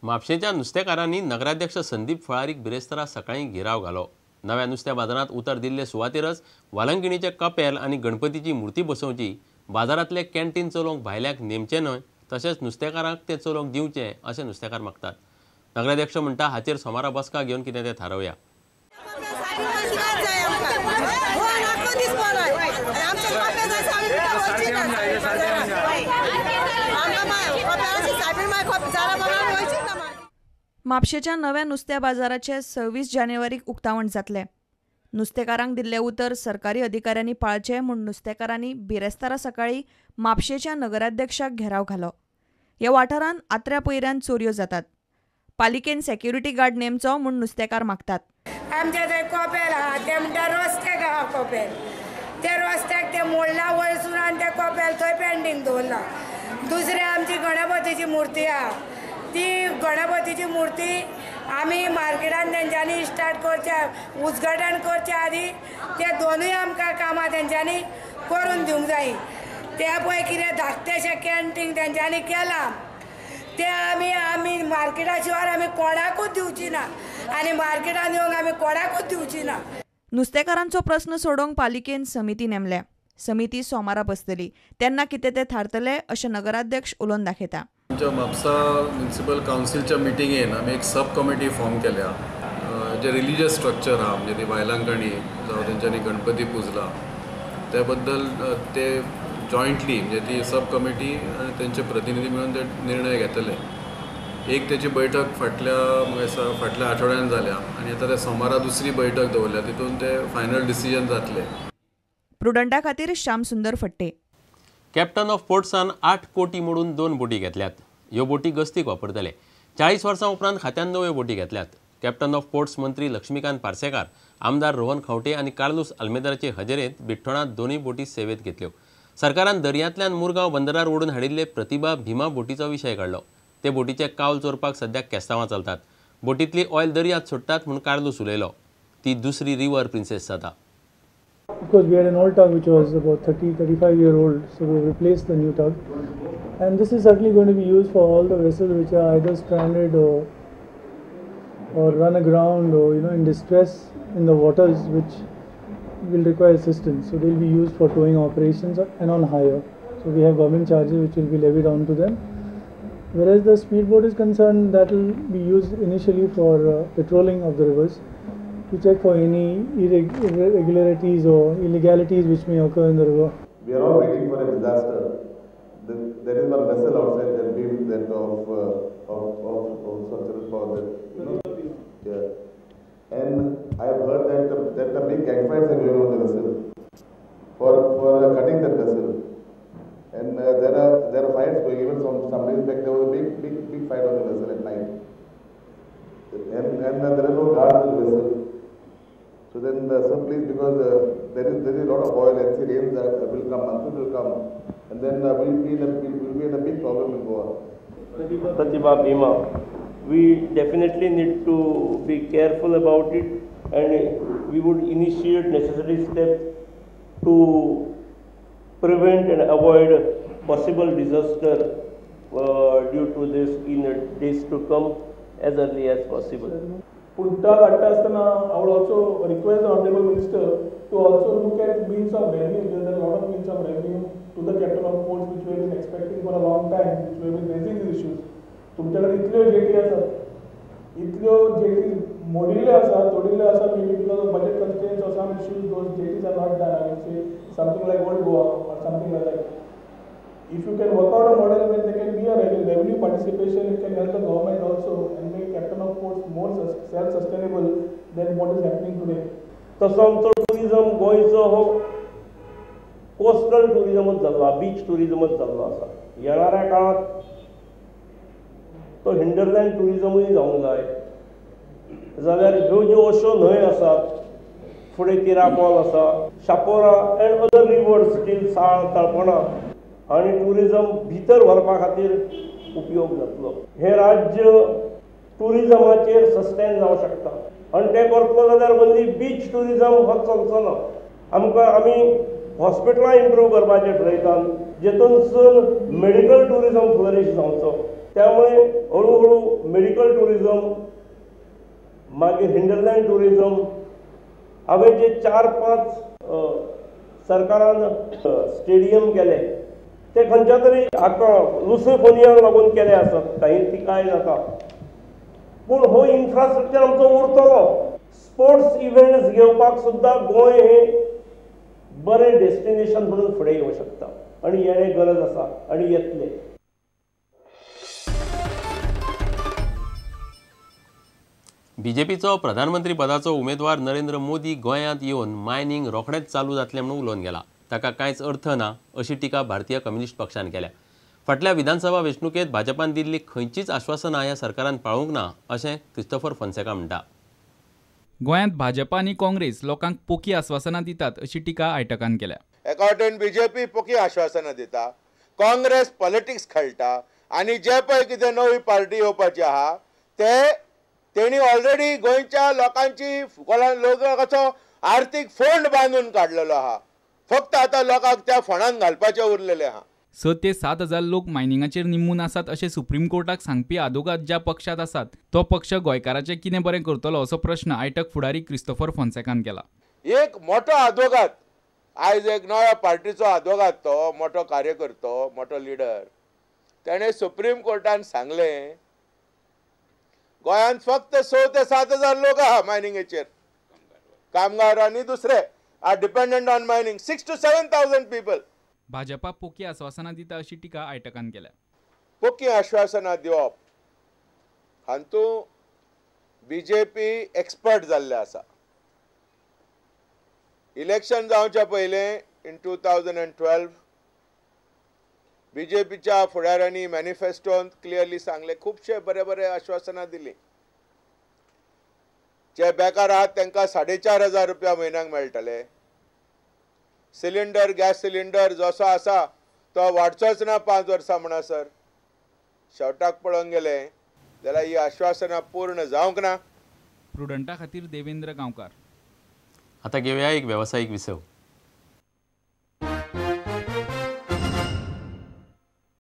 म्हापशेंच्या नुस्तेकारांनी नगराध्यक्ष संदीप फळारीक बिरेस्तारा सकाळीं घेराव घालो. नव्या नुस्त्या बाजारांत उतर दिल्ले सुवातेरच वालंगिणीचें कपेल आनी गणपतीची मूर्ती बसोवची, बाजारांतले कॅन्टीन चलोवंक भायल्यांक नेमचें न्हय, तशेंच नुस्तेकारांक तें चलोवंक दिवचें अशें नुस्तेकार मागतात. नगराध्यक्ष म्हणटा हाचेर सोमारा बसका घेवन कितें तें थारोवया. म्हापशेच्या नव्या नुस्त्या बाजाराचे 26 जानेवारीक उक्तावण जातलें. नुस्तेकारांक दिल्लें उतर सरकारी अधिकाऱ्यांनी पाळचें म्हूण नुस्तेकारांनी बिरेस्तारा सकाळीं म्हापशेच्या नगराध्यक्षाक घेराव घालो. ह्या वाठारांत आत्र्या पयऱ्यान चोरयो जातात. पालिकेन सेक्युरिटी गार्ड नेमचो म्हूण नुस्तेकार मागतात. आमच्या थंय कपेल आहा, ते म्हणटा रस्त्याक आहा कपेल, त्या रस्त्याक ते मोडला वयसून आनी तें कपेल थंय पेंडींग दवरलां. दुसरें आमची गणपतीची मुर्ती आहा, ती गणपतीची मुर्ती आमी मार्केटान तेंच्यांनी स्टार्ट करच्या उद्घाटन करच्या आदी ते दोनूय आमकां कामां तेंच्यांनी करून दिवंक जाय. ते पळय कितें धाकटेशें कॅन्टीन तेंच्यांनी केलां, ते आमी आमी मार्केटा शिवाय आमी कोणाकूच दिवची ना आनी मार्केटान येवंक आमी कोणाकूच दिवची ना. नुस्तेकारांचो प्रस्न सोडोवंक पालिकेन समिती नेमल्या. समिती सोमारा बसतली तेन्ना कितें तें थारतलें अशें नगराध्यक्ष उलोवन दाखयता. आमच्या म्हापसा म्युनिसिपल कावन्सिलच्या मिटिंगेन आमी एक सब कमिटी फॉर्म केल्या, जे रिलिजियस स्ट्रक्चर आहा म्हणजे ती बायलांकणी जावं तेंच्यांनी गणपती पुजला त्या बद्दल ते जॉयंटली म्हणजे ती सब कमिटी आनी तेंचे प्रतिनिधी मेळून ते निर्णय घेतले. एक तेची बैठक फाटल्या फाटल्या आठवड्यान जाल्या आनी आतां ते सोमारा दुसरी बैठक दवरल्या, तितून ते फायनल डिसिजन जातले. प्रुडंटा खातीर श्याम सुंदर फट्टे. कॅप्टन ऑफ पोर्ट्सान 8 कोटी मोडून 2 बोटी घेतल्यात. ह्यो बोटी गस्तीक वापरतले. 40 वर्सां उपरांत खात्यान नव्यो बोटी घेतल्यात. कॅप्टन ऑफ पोर्ट्स मंत्री लक्ष्मीकांत पार्सेकार, आमदार रोहन खंवटे आनी कार्लूस आल्मेदाराचे हजेरेंत बिठ्ठोणांत दोनूय बोटी सेवेत घेतल्यो. सरकारान दर्यांतल्यान मुरगांव बंदरार ओडून हाडिल्ले प्रतिभा भीमा बोटीचो विशय काडलो. ते बोटीचे कावल चोरपाक सद्याक केस्तांवां चलतात. बोटींतली ऑयल दर्यांत सोडटात म्हूण कार्लूस उलयलो. ती दुसरी रिवर प्रिन्सेस जाता. Of course, we had an old tug which was about 30-35 year old, so we replaced the new tug. And this is certainly going to be used for all the vessels which are either stranded or run aground or in distress in the waters, which will require assistance. So they'll be used for towing operations and on hire. So we have government charges which will be levied onto them. Whereas the speedboat is concerned, that will be used initially for patrolling of the rivers, to check for any irregularities or illegalities which may occur in the river. We are all waiting for a disaster. There is one vessel outside that beam that of structural power that, yeah. And I have heard that the big gang fights are going on the vessel for cutting that vessel. And there are fights going. Even some days back there was a big fight on the vessel at night. And there are no guards in the vessel. So then, so please, because there is a lot of oil and sea rains that will come, monsoon will come, and then we'll be in a big problem in Goa. Pratibha Bhima, we definitely need to be careful about it, and we would initiate necessary steps to prevent and avoid possible disaster due to this in days to come as early as possible. पूण tug हाडटा आसतना I would also request the honourable minister to also look at means of revenue. There are lot of means of revenue to the captain of ports which we have been expecting for a long time, which we have been raising these issues. तुमचे कडेन इतल्यो jetty आसात, इतल्यो jetty मोडिल्ल्यो आसात, तोडिल्ल्यो आसात, maybe because of budget constraints or some issues those jetties are not done. I will say something like Old Goa or something like that. If you can work out a model where there can be a revenue participation, it can help the government also and make captain of ports more self-sustainable than what is happening today. तसो आमचो tourism गोंयचो हो coastal टुरिजमच जाल्लो आसा, beach टुरिजमच जाल्लो आसा. येणाऱ्या काळांत तो हिंडरलँड टुरिजमूय जावंक जाय. जाल्यार ह्यो ज्यो अश्यो न्हंय आसात, फुडें तिरापोल आसा, Chapora and other rivers still Sal, Talpona आनी टुरिजम भितर व्हरपा खातीर उपयोग जातलो. हें राज्य टुरिजमाचेर सस्टेन जावंक शकता आनी तें करतलो जाल्यार ओन्ली बीच टुरिजम हो चलचो ना. आमकां आमी हॉस्पिटलां इम्प्रूव करपाचें ठरयतात, जेतूनसून मेडिकल टुरिजम फ्लरीश जावचो. त्यामुळे हळूहळू मेडिकल टुरिझम, मागीर हिंडरलँड टुरिझम, हांवें जे 4-5 सरकारान स्टेडियम केले ते खंयच्या तरी हाका लुसोफोनियाक लागून केले आसत, काही ती काय जाता, पूण हो इन्फ्रास्ट्रक्चर आमचो उरतलो. स्पोर्ट्स इव्हेंट्स घेवपाक सुद्दां गोंय हें बरें डेस्टिनेशन म्हणून फुडें येवं शकता आनी येणे गरज आसा आनी येतले. बीजेपीचो प्रधानमंत्री पदाचो उमेदवार नरेंद्र मोदी गोंयांत येवन मायनिंग रोखडेंच चालू जातलें म्हणून उलोवन गेला. ताका कांयच अर्थ ना अशी टिका भारतीय कम्युनिस्ट पक्षान केल्या. फाटल्या विधानसभा वेंचणुकेंत भाजपान दिल्ली खंयचीच आश्वासनां ह्या सरकारान पाळूंक ना अशें क्रिस्टोफर फोन्सेका म्हणटा. गोंयांत भाजपा आनी काँग्रेस लोकांक पोकी आश्वासनां दितात अशी टिका आयटकान केल्या. एका वटेन बीजेपी पोकी आश्वासनां दिता, काँग्रेस पॉलिटिक्स खेळटा आनी जे पळय कितें नवी पार्टी येवपाची आहा ते तेणी ऑलरेडी गोंयच्या लोकांची लोकांचो आर्थीक फोंड बांदून काडलेलो आहा. फक्त आतां लोकांक त्या फोंडान घालपाचें उरलेलें आहा. 6 ते 7 हजार लोक मायनिंगाचेर निंबून आसात अशें सुप्रीम कोर्टाक सांगपी आदोगाद ज्या पक्षांत आसात तो पक्ष गोंयकाराचें कितें बरें करतलो असो प्रश्न आयटक फुडारी क्रिस्टोफर फोन्सेकान केला. एक मोठो आदोगाद आयज एक नव्या पार्टीचो आदोगाद, तो मोठो कार्यकर्तो, मोठो लिडर, तेणें सुप्रीम कोर्टान सांगलें गोंयांत फक्त 6 ते 7 हजार लोक आहा मायनिंगेचेर, कामगार आनी दुसरे are dependent on mining, 6 to 7 thousand people. Bhajpa poke आश्वासनां दिता अशी टिका आयटकान केल्या. पोकी आश्वासनां दिवप हातूंत बीजेपी एक्सपर्ट जाल्ले आसा. इलेक्शन जावच्या पयलें इन 2012 बीजेपीच्या फुडाऱ्यांनी मॅनिफेस्टोंत क्लियरली सांगलें, खुबशे बरे बरे आश्वासनां दिलीं. जे बेकार आहात तांकां 4,500 रुपया म्हयन्याक मेळटले, सिलिंडर गॅस सिलिंडर जसो आसा तो वाडचोच ना 5 वर्सां म्हणसर. शेवटाक पळोवंक गेले जाल्यार ही आश्वासनां पूर्ण जावंक ना. प्रुडंटा खातीर देवेंद्र गांवकार. आतां घेवया एक वेवसायीक विसव.